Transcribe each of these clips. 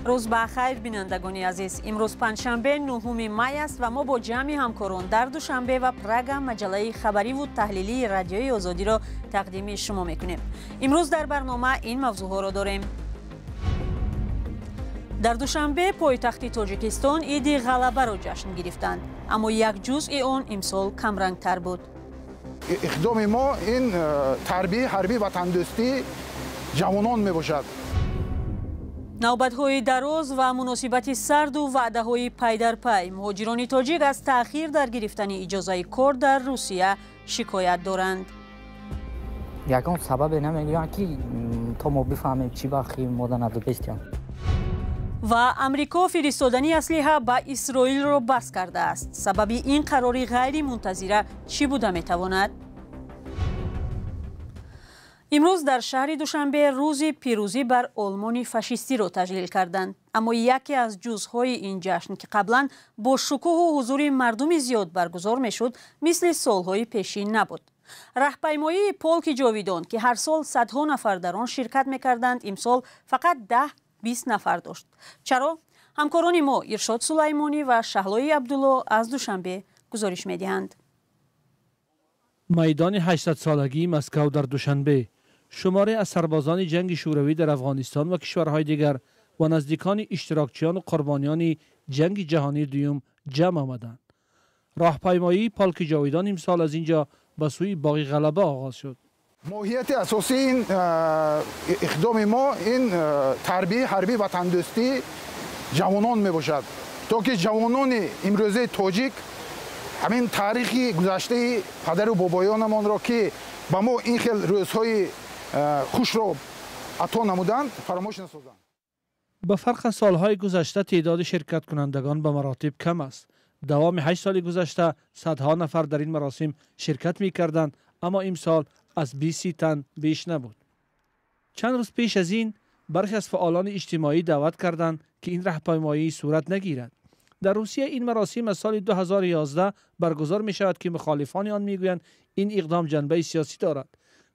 Рӯз ба хайр, бинандагони азиз. Имрӯз панҷшанбе, 9 май аст ва мо бо ҷамъи ҳамкорон дар Душанбе ва Прага маҷаллаи хабариву таҳлилии Радиои Озодиро тақдими шумо мекунем. Имрӯз дар барнома ин мавзӯъҳоро дорем. Дар Душанбе, пойтахти Тоҷикистон, Иди Ғалабаро ҷашн гирифтанд, аммо як ҷузъи он имсол камрангтар буд. Иқдоми мо ин тарбияи ҳарбии ватандӯстии ҷавонон мебошад. Навбатҳои дароз ва муносибати сарду ваъдаҳои пайдарпай. Муҳоҷирони тоҷик аз таъхир дар гирифтани иҷозаи кор дар Русия шикоят доранд. Ягон сабабе намегӯянд, ки то мо бифаҳмем, чӣ вақти мода надодестиям. Ва Амрико фиристодани аслиҳа ба Исроилро бас кардааст. Сабаби ин қарори ғайримунтазира чӣ буда метавонад? Имрӯз дар шаҳри Душанбе рӯзи пирӯзӣ бар Олмони фашистиро таҷлил карданд, аммо яке аз ҷузъҳои ин ҷашн, ки қаблан бо шукӯҳу ҳузури мардуми зиёд баргузор мешуд, мисли солҳои пешин набуд. Раҳпаймоии Полки ҷовидон, ки ҳар сол садҳо нафар дар он ширкат мекарданд, имсол фақат 10-20 нафар дошт. Чаро? Ҳамкорони мо Иршод Сулаймонӣ ва Шаҳлои Абдулло аз Душанбе гузориш медиҳанд. Майдони 800-солагии Москав дар Душанбе. Шуморе аз сарбозони ҷанги шӯравӣ дар Афғонистон ва кишварҳои дигар ва наздикони иштирокчиёну қурбониёни ҷанги ҷаҳонии дуюм ҷамъ омаданд. Роҳпаймоии Полки ҷовидон имсол аз ин ҷо ба сӯи Боғи Ғалаба оғоз шуд. Моҳияти асосии ин иқдоми мо ин тарбияи ҳарбии ватандӯстии ҷавонон мебошад, то ки ҷавонони имрӯзаи тоҷик ҳамин таърихи гузаштаи падару бобоёнамонро, ки ба мо ин хел рӯзҳои хушро ато намуданд, фаромӯш насозанд. Ба фарқ аз солҳои гузашта, теъдоди ширкаткунандагон ба маротиб кам аст. Давоми 8 соли гузашта садҳо нафар дар ин маросим ширкат мекарданд, аммо имсол аз 20 тан беш набуд. Чанд рӯз пеш аз ин бархе аз фаъолони иҷтимоӣ даъват карданд, ки ин раҳпаймоӣ сурат нагирад. Дар Русия ин маросим аз соли 2011 баргузор мешавад, ки мухолифони он мегӯянд, ин иқдом ҷанбаи сиёсӣ дорад.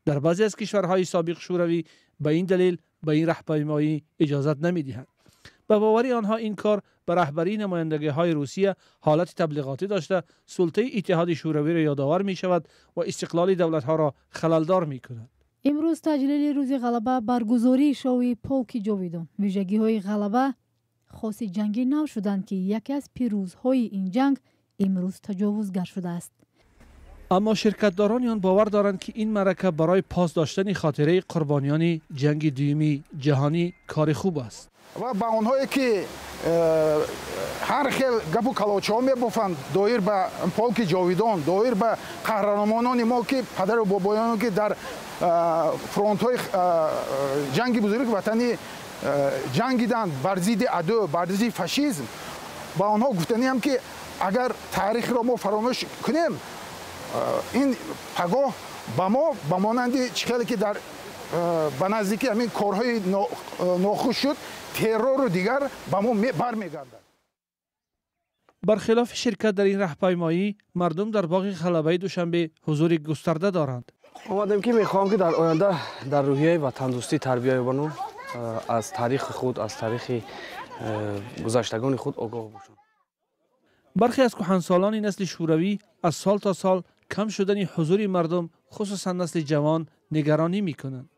Дар баъзе аз кишварҳои собиқ шӯравӣ ба ин далел ба ин раҳпаймоӣ иҷозат намедиҳанд. Ба бовари онҳо, ин кор ба раҳбарии намояндагиҳои Русия ҳолати таблиғотӣ дошта, султаи Иттиҳоди Шӯравиро ёдовар мешавад ва истиқлоли давлатҳоро халалдор мекунад. Имрӯз таҷлили Рӯзи Ғалаба, баргузории шоуи Полки ҷовидон вижагиҳои ғалаба хоси ҷанги нав шуданд, ки яке аз пирӯзҳои ин ҷанг имрӯз таҷовузгар шудааст. Аммо ширкатдорони он бовар доранд, ки ин маърака барои пос доштани хотираи қурбониёни ҷанги дуюми ҷаҳонӣ кори хуб аст. Ва ба онҳое, ки ҳар хел гапу калочаҳо мебофанд доир ба Полки ҷовидон, доир ба қаҳрамонони мо, ки падару бобоёне, ки дар фронтҳои ҷанги Бузурги Ватанӣ ҷангиданд бар зидди аду, бар зидди фашизм, ба онҳо гуфтаниам, ки агар таърихро мо фаромӯш кунем, ин пагоҳ ба мо ба монанди чӣ хеле ки дар ба наздикӣ ҳамин корҳои нохуш шуд, террору дигар ба мо бармегардад. Бархилофи ширкат дар ин раҳпаймоӣ, мардум дар Боғи Ғалабаи Душанбе ҳузури густарда доранд. Омадем, ки мехоҳам, ки дар оянда дар рӯҳияи ватандӯстӣ тарбия ёбану аз таърихи худ, аз таърихи гузаштагони худ огоҳ бошанд. Бархе аз кӯҳансолони насли шӯравӣ аз сол то сол кам шудани ҳузури мардум, хусусан насли ҷавон, нигаронӣ мекунанд.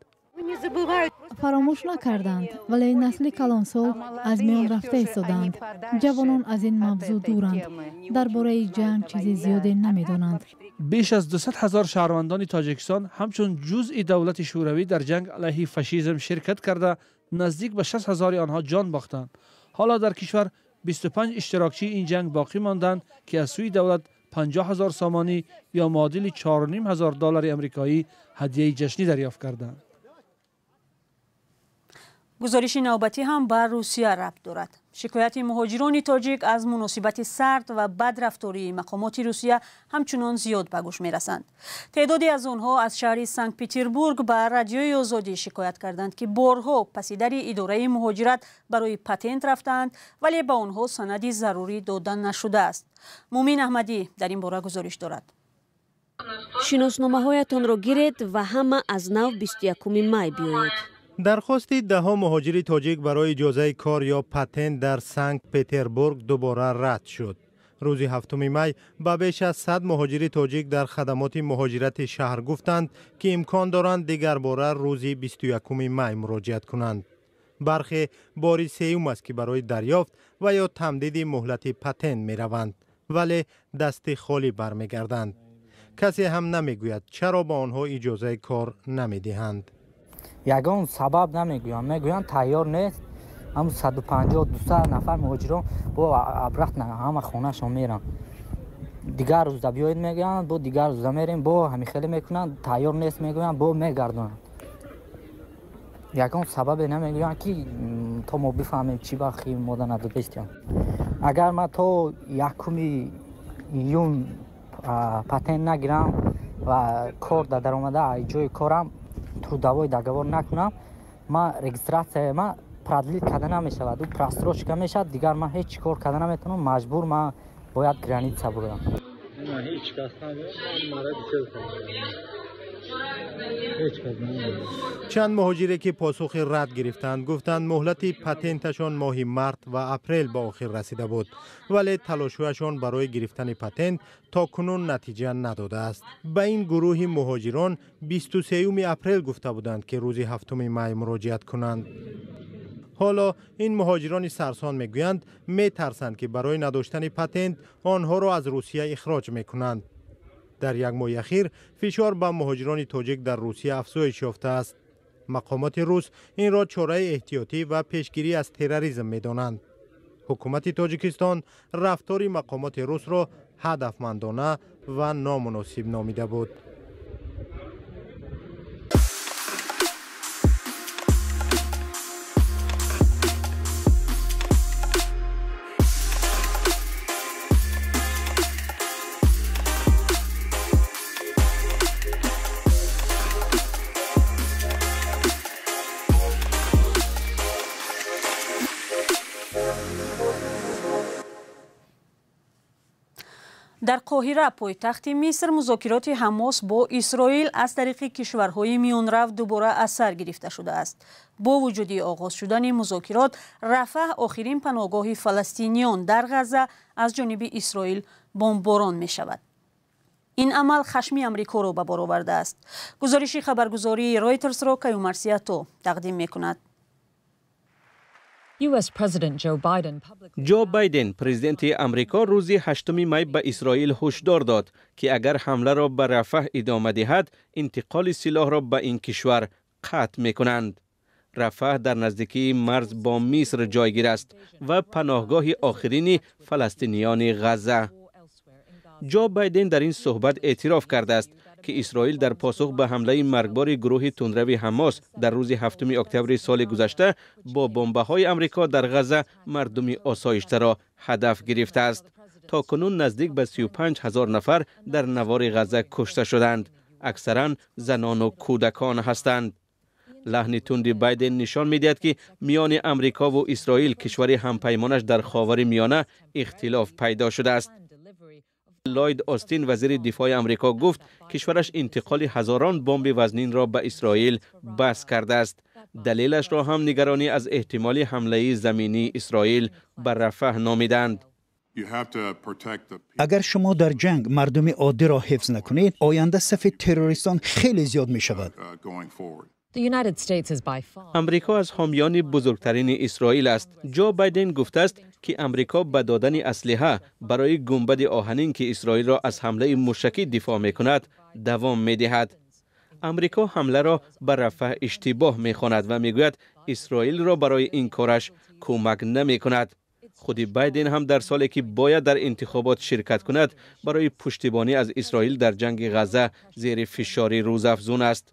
Фаромӯш накарданд, вале насли калонсол аз миён рафта истодаанд. Ҷавонон аз ин мавзӯъ дуранд, дар бораи ҷанг чизи зиёде намедонанд. Беш аз 200 ҳазор шаҳрвандони Тоҷикистон ҳамчун ҷузъи давлати шӯравӣ дар ҷанг алайҳи фашизм ширкат карда, наздик ба 6 ҳазори онҳо ҷон бохтанд. Ҳоло дар кишвар 25 иштирокчии ин ҷанг боқӣ монданд, ки аз сӯи давлат 50 ҳазор сомонӣ ё муодили 4,5 ҳазор доллари амрикоӣ ҳадияи ҷашнӣ дарёфт карданд. Гузориши навбатӣ ҳам ба Русия рабт дорад. Шикояти муҳоҷирони тоҷик аз муносибати сард ва бадрафтории мақомоти Русия ҳамчунон зиёд ба гӯш мерасанд. Теъдоде аз онҳо аз шаҳри Санкт Петербург ба Радиои Озодӣ шикоят карданд, ки борҳо паси дари идораи муҳоҷират барои патент рафтаанд, вале ба онҳо санади зарурӣ дода нашудааст. Мумин Аҳмадӣ дар ин бора гузориш дорад. Шиносномаҳоятонро гиред ва ҳама аз нав 21 май биёед. Дархости даҳҳо муҳоҷири тоҷик барои иҷозаи кор ё патент дар Санкт Петербург дубора рад шуд. Рӯзи 7 май ба беш аз 100 муҳоҷири тоҷик дар хадамоти муҳоҷирати шаҳр гуфтанд, ки имкон доранд дигарбора рӯзи 21 май муроҷиат кунанд. Бархе бори сеюм аст, ки барои дарёфт ва ё тамдиди муҳлати патент мераванд, вале дасти холӣ бармегарданд. Касе ҳам намегӯяд, чаро ба онҳо иҷозаи кор намедиҳанд. Ягон сабаб намегӯянд, мегӯянд тайёр нест. Ҳам 150-200 нафар муҳоҷирон бо обратно ҳама хонашон меранд. Дигар рӯза биёед мегӯянд, бо дигар рӯза мерем, бо ҳамин хеле мекунанд, тайёр нест мегӯянд, бо мегардонанд. Ягон сабабе намегӯянд, ки то мо бифаҳмем чӣ бахи мода надодастиям. Агар ман то 1 июн патент нагирам ва кор дар даромада ҷои корам трудовой договор накунам, ман регистратсияи ман продлить карда намешавад, ӯ просрочка мешавад. Дигар ман ҳеҷ кор карда наметавонам, маҷбур ман бояд граница бурам. Чанд муҳоҷире, ки посухи рад гирифтанд, гуфтанд, муҳлати патенташон моҳи март ва апрел ба охир расида буд, вале талошҳояшон барои гирифтани патент то кунун натиҷа надодааст. Ба ин гурӯҳи муҳоҷирон 23 апрел гуфта буданд, ки рӯзи 7 май муроҷиат кунанд. Ҳоло ин муҳоҷирони сарсон мегӯянд, метарсанд, ки барои надоштани патент онҳоро аз Русия ихроҷ мекунанд. Дар як моҳи ахир фишор ба муҳоҷирони тоҷик дар Русия афзоиш ёфтааст. Мақомоти рус инро чораи эҳтиётӣ ва пешгирӣ аз терроризм медонанд. Ҳукумати Тоҷикистон рафтори мақомоти русро ҳадафмандона ва номуносиб номида буд. Дар Қоҳира, пойтахти Миср, музокироти Ҳамос бо Исроил аз тариқи кишварҳои миёнрав дубора аз сар гирифта шудааст. Бо вуҷуди оғоз шудани музокирот, Рафаҳ, охирин паноҳгоҳи фаластиниён дар Ғазза, аз ҷониби Исроил бомборон мешавад. Ин амал хашми Амрикоро ба бор овардааст. Гузориши хабаргузории Ройтерсро Каюмарсиято тақдим мекунад. Ҷо Байден, президенти Амрико, рӯзи 8 май ба Исроил ҳушдор дод, ки агар ҳамларо ба Рафаҳ идома диҳад, интиқоли силоҳро ба ин кишвар қатъ мекунанд. Рафаҳ дар наздикии марз бо Миср ҷойгир аст ва паноҳгоҳи охирини фаластиниёни Ғазза. Ҷо Байден дар ин суҳбат эътироф кардааст, ки Исроил дар посух ба ҳамлаи маргбори гурӯҳи тундрави Ҳамос дар рӯзи 7 октябри соли гузашта бо бомбаҳои Амрико дар Ғазза мардуми осоиштаро ҳадаф гирифтааст. То кунун наздик ба 35 ҳазор нафар дар навори Ғазза кушта шуданд. Аксаран занону кӯдакон ҳастанд. Лаҳни тунди Байден нишон медиҳад, ки миёни Амрикову Исроил, кишвари ҳампаймонаш дар Ховари Миёна, ихтилоф пайдо шудааст. Лойд Остин, вазири дифои Амрико, гуфт, кишвараш интиқоли ҳазорон бомби вазнинро ба Исроил бас кардааст. Далелашро ҳам нигаронӣ аз эҳтимоли ҳамлаи заминии Исроил ба Рафаҳ номиданд. Агар шумо дар ҷанг мардуми оддиро ҳифз накунед, оянда сафи террористон хеле зиёд мешавад. Амрико аз ҳомиёни бузургтарини Исроил аст. Ҷо Байден гуфтааст, ки Амрико ба додани аслиҳа барои гунбади оҳанин, ки Исроилро аз ҳамлаи мушакӣ дифоъ мекунад, давом медиҳад. Амрико ҳамларо ба Рафаҳ иштибоҳ мехонад ва мегӯяд, Исроилро барои ин кораш кӯмак намекунад. Худи Байден ҳам дар соле, ки бояд дар интихобот ширкат кунад, барои пуштибонӣ аз Исроил дар ҷанги Ғазза зери фишори рӯзафзун аст.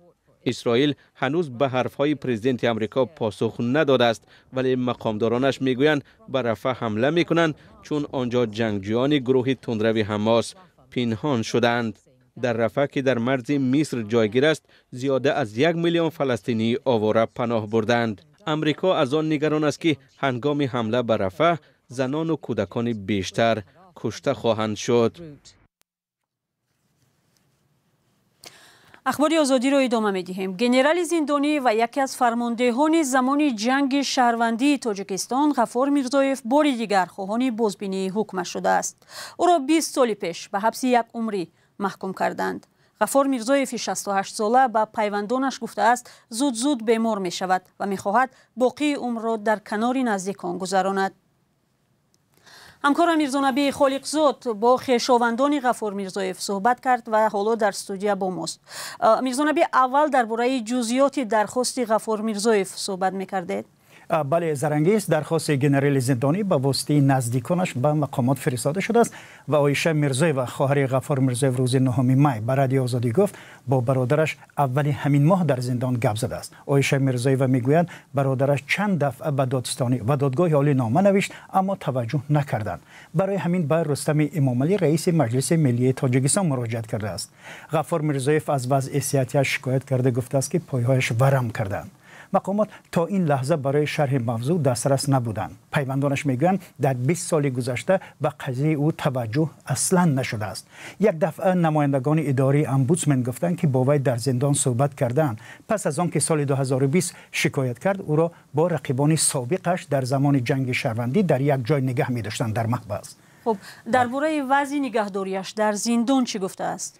Исроил ҳанӯз ба ҳарфҳои президенти Амрико посух надодааст, вале мақомдоронаш мегӯянд, ба Рафаҳ ҳамла мекунанд, чун он ҷо ҷангҷӯёни гурӯҳи тундрави Ҳамос пинҳон шудаанд. Дар Рафаҳ, ки дар марзи Миср ҷойгир аст, зиёда аз 1 миллион фаластинии овора паноҳ бурданд. Амрико аз он нигарон аст, ки ҳангоми ҳамла ба Рафаҳ занону кӯдакони бештар кушта хоҳанд шуд. Ахбори Озодиро идома медиҳем. Генерали зиндонӣ ва яке аз фармондеҳони замони ҷанги шаҳрвандии Тоҷикистон Ғаффор Мирзоев бори дигар хоҳони бозбинии ҳукмаш шудааст. Ӯро 20 соли пеш ба ҳабси якумрӣ маҳкум карданд. Ғаффор Мирзоеви 68сола ба пайвандонаш гуфтааст, зуд-зуд бемор мешавад ва мехоҳад боқии умрро дар канори наздикон гузаронад. Ҳамкорам Мирзонабӣ Холиқзод бо хешовандони Ғаффор Мирзоев суҳбат кард ва ҳоло дар студия бо мост. Мирзонабӣ, аввал дар бораи ҷузъиёти дархости Ғаффор Мирзоев суҳбат мекардед. Бале, Зарангиз, дархости генерали зиндонӣ ба воситаи наздиконаш ба мақомот фиристода шудааст ва Оиша Мирзоева, хоҳари Ғаффор Мирзоев, рӯзи 9 май ба Радиои Озодӣ гуфт, бо бародараш аввали ҳамин моҳ дар зиндон гап задааст. Оиша Мирзоева мегӯяд, бародараш чанд дафъа ба додстонӣ ва додгоҳи олӣ нома навишт, аммо таваҷҷӯҳ накарданд. Барои ҳамин ба Рустами Эмомалӣ, раиси Маҷлиси Миллии Тоҷикистон, муроҷиат кардааст. Ғаффор Мирзоев аз вазъи сиҳатиаш шикоят карда гуфтааст, ки пойҳояш варам карданд. Мақомот то ин лаҳза барои шарҳи мавзӯъ дастрас набуданд. Пайвандонаш мегӯянд, дар 20 соли гузашта ба қазияи ӯ таваҷҷӯҳ аслан нашудааст. Як дафъа намояндагони идораи омбудсмен гуфтанд, ки бо вай дар зиндон суҳбат карданд. Пас аз он ки соли 2020 шикоят кард, ӯро бо рақибони собиқаш дар замони ҷанги шаҳрвандӣ дар як ҷой нигаҳ медоштанд дар маҳбас. Хуб, дар бораи вазъи нигаҳдориаш дар зиндон чӣ гуфтааст?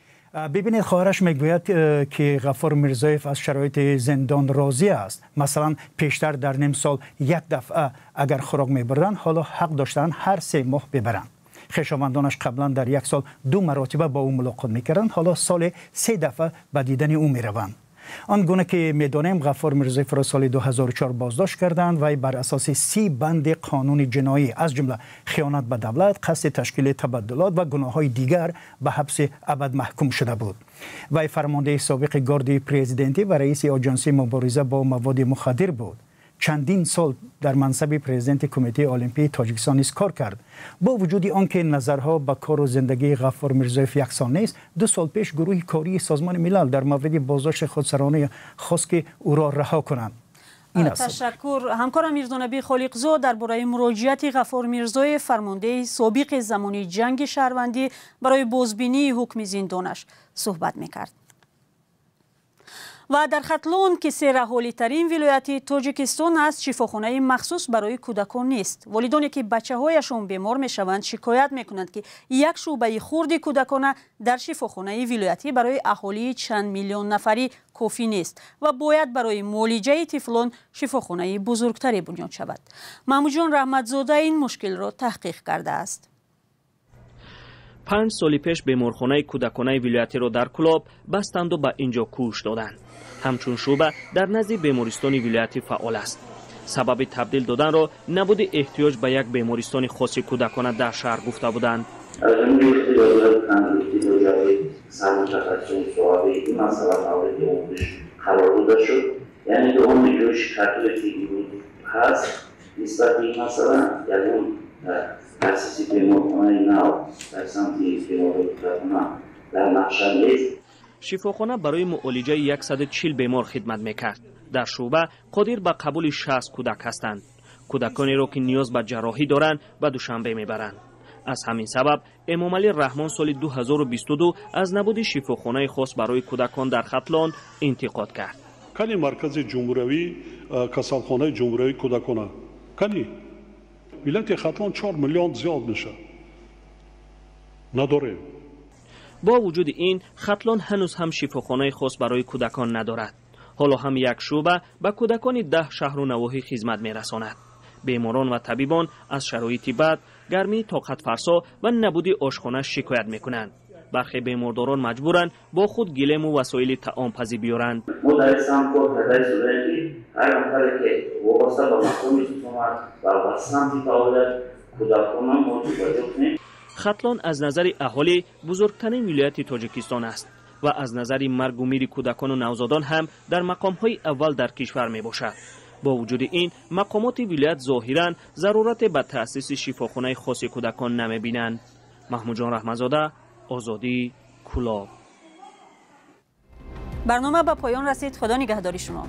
Бибинед, хоҳараш мегӯяд, ки Ғаффор Мирзоев аз шароити зиндон розӣ аст. Масалан, пештар дар ним сол як дафъа агар хӯрок мебурданд, ҳоло ҳақ доштанд ҳар 3 моҳ бибаранд. Хешовандонаш қаблан дар як сол 2 маротиба бо ӯ мулоқот мекарданд, ҳоло соли 3 дафъа ба дидани ӯ мераванд. Он гуна ки медонем, Ғаффор Мирзоевро соли 2004 боздошт карданд ва бар асоси 30 банди қонуни ҷиноӣ, аз ҷумла хиёнат ба давлат, қасди ташкили табаддулот ва гуноҳҳои дигар ба ҳабси абад маҳкум шуда буд. Вай фармондеҳи собиқи гвардияи президентӣ ва раиси оҷонсии мубориза бо маводи мухаддир буд. Чандин сол дар мансаби президенти Кумитаи Олимпии Тоҷикистон низ кор кард. Бо вуҷуди он ки назарҳо ба кору зиндагии Ғаффор Мирзоев яксон нест, 2 сол пеш гурӯҳи кории Созмони Милал дар мавриди боздошти худсаронӣ хост, ки ӯро раҳо кунанд. Ташаккур. Ҳамкорам Мирзонабӣ Холиқзод дар бораи муроҷиати Ғаффор Мирзоев, фармондеҳи собиқи замони ҷанги шаҳрвандӣ, барои бозбинии ҳукми зиндонаш суҳбат мекард. Ва дар Хатлон, ки сераҳолитарин вилояти Тоҷикистон аст, шифохонаи махсус барои кӯдакон нест. Волидоне ки бачаҳояшон бемор мешаванд, шикоят мекунанд, ки як шӯъбаи хурди кӯдакона дар шифохонаи вилоятӣ барои аҳолии чанд миллион нафарӣ кофӣ нест ва бояд барои муолиҷаи тифлон шифохонаи бузургтаре бунёд шавад. Маҳмудҷон Раҳматзода ин мушкилро таҳқиқ кардааст. 5 соли пеш беморхонаи кӯдаконаи вилоятиро дар Кулоб бастанду ба инҷо кӯш доданд. Ҳамчун шӯъба дар назди бемористони вилоятӣ фаъол аст. Сабаби табдил доданро набуди эҳтиёҷ ба як бемористони хоси кӯдакона дар шаҳр гуфта буданд. Таъсиси беморхонаи нав дар самти бемории кӯдакона дар нақша нест. Шифохона барои муолиҷаи 140 бемор хидмат мекард. Дар шӯъба қодир ба қабули 60 кӯдак ҳастанд. Кӯдаконеро ки ниёз ба ҷарроҳӣ доранд, ба Душанбе мебаранд. Аз ҳамин сабаб Эмомалӣ Раҳмон соли 2022 аз набуди шифохонаи хос барои кӯдакон дар Хатлон интиқод кард. Кани маркази ҷумҳуриявӣ, касалхонаи ҷумҳуриявии кӯдакона? Кани? Вилояти Хатлон 4 миллион зиёд мешавад. Надорем. Бо вуҷуди ин, Хатлон ҳанӯз ҳам шифохонаи хос барои кӯдакон надорад. Ҳоло ҳам як шӯъба ба кӯдакони 10 шаҳру навоҳӣ хизмат мерасонад. Беморон ва табибон аз шароити бад, гармии тоқатфарсо ва набуди ошхона шикоят мекунанд. Бархе бемордорон маҷбуранд бо худ гилему васоили таомпазӣ биёранд. Мо дар ин самт кор карда истодаем, ки ҳар нафаре ки вобаста ба мақоми истиқомат ва ба самти фаъолият кӯдаконам мо таваҷҷӯҳ кунем. Хатлон аз назари аҳолӣ бузургтарин вилояти Тоҷикистон аст ва аз назари маргу мири кӯдакону навзодон ҳам дар мақомҳои аввал дар кишвар мебошад. Бо вуҷуди ин, мақомоти вилоят зоҳиран зарурате ба таъсиси шифохонаи хоси кӯдакон намебинанд. Маҳмудҷон Раҳматзода, Озодӣ, Кулоб. Барнома ба поён расид. Худо нигаҳдори шумо.